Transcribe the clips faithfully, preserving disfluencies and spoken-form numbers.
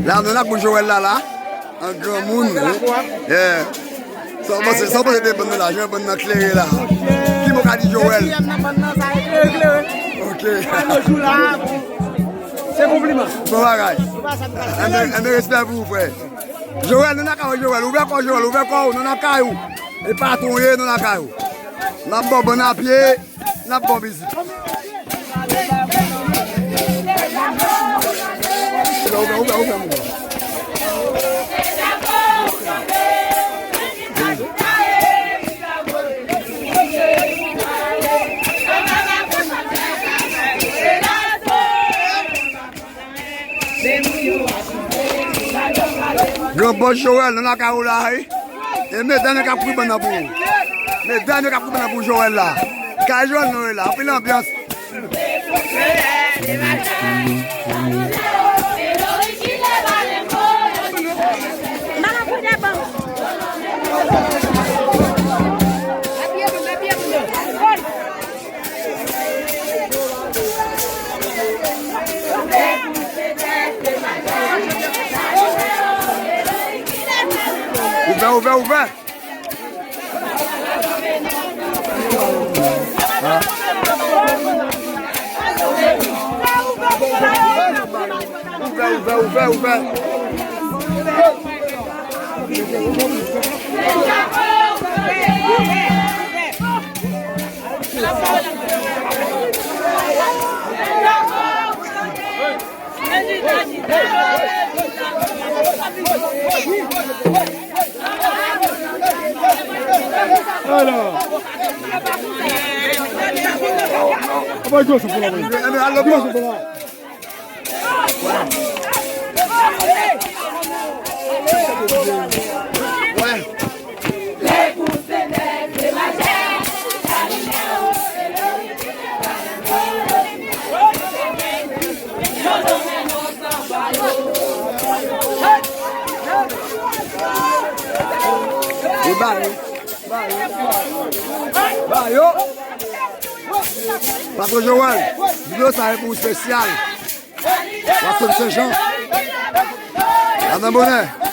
La, nou nan boul Joel la, la. An granmoun, wi. Yeah. Sa w panse, sa w panse de bann nan la, jan bann nan klere la. Ki mo ka di Joel? Dezyèm nan bann nan, sa e klere, klere. Ok. Sa nou jou la, bon. Se konpliman. Bon bagay. Se pa sa k pase. Ann, ann, respè pou ou, frè. Joel, nou nan kay ou, Joel. Ouvè kò w, Joel, ouvè kò w, nou nan kay ou. E patwon ye, nou nan kay ou. N ap ba w bann a pye. N ap bon mizik. Ouvè, ouvè, ouvè, ouvè, moun. Gran bòs Joel, nou nan kay ou la, wi. E medam yo k ap koupe bann nan pou ou. Medam yo k ap koupe bann nan pou Joel la. Kay Joel nou ye la, anpil anbyans. Ouvè, ouvè, ouvè. Ouvè, ouvè, ouvè, ouvè. E ba yo. Ba yo. Ba yo. Patwon Joel, videyo sa e pou ou espesyal. Watson Senjan. Ann nan bonè.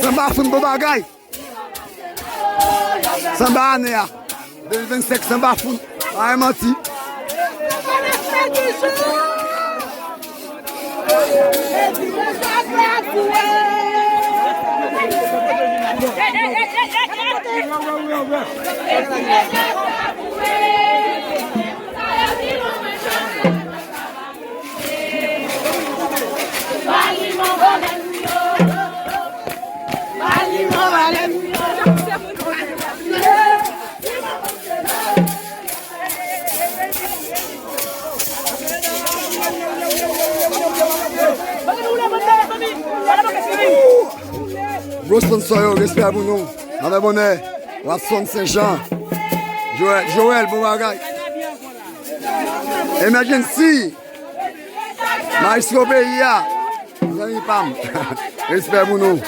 Sanba Foun bon bagay. Sanba ane a. De mil vennsenk, Sanba Foun. Pa gen manti. Gwo sponsò yo, respè pou nou. Ann nan bonè, Watson Senjan. Joel, Joel, bon bagay. Emergency. Maestro peyi a. Zanmi pa m. Respè pou nou.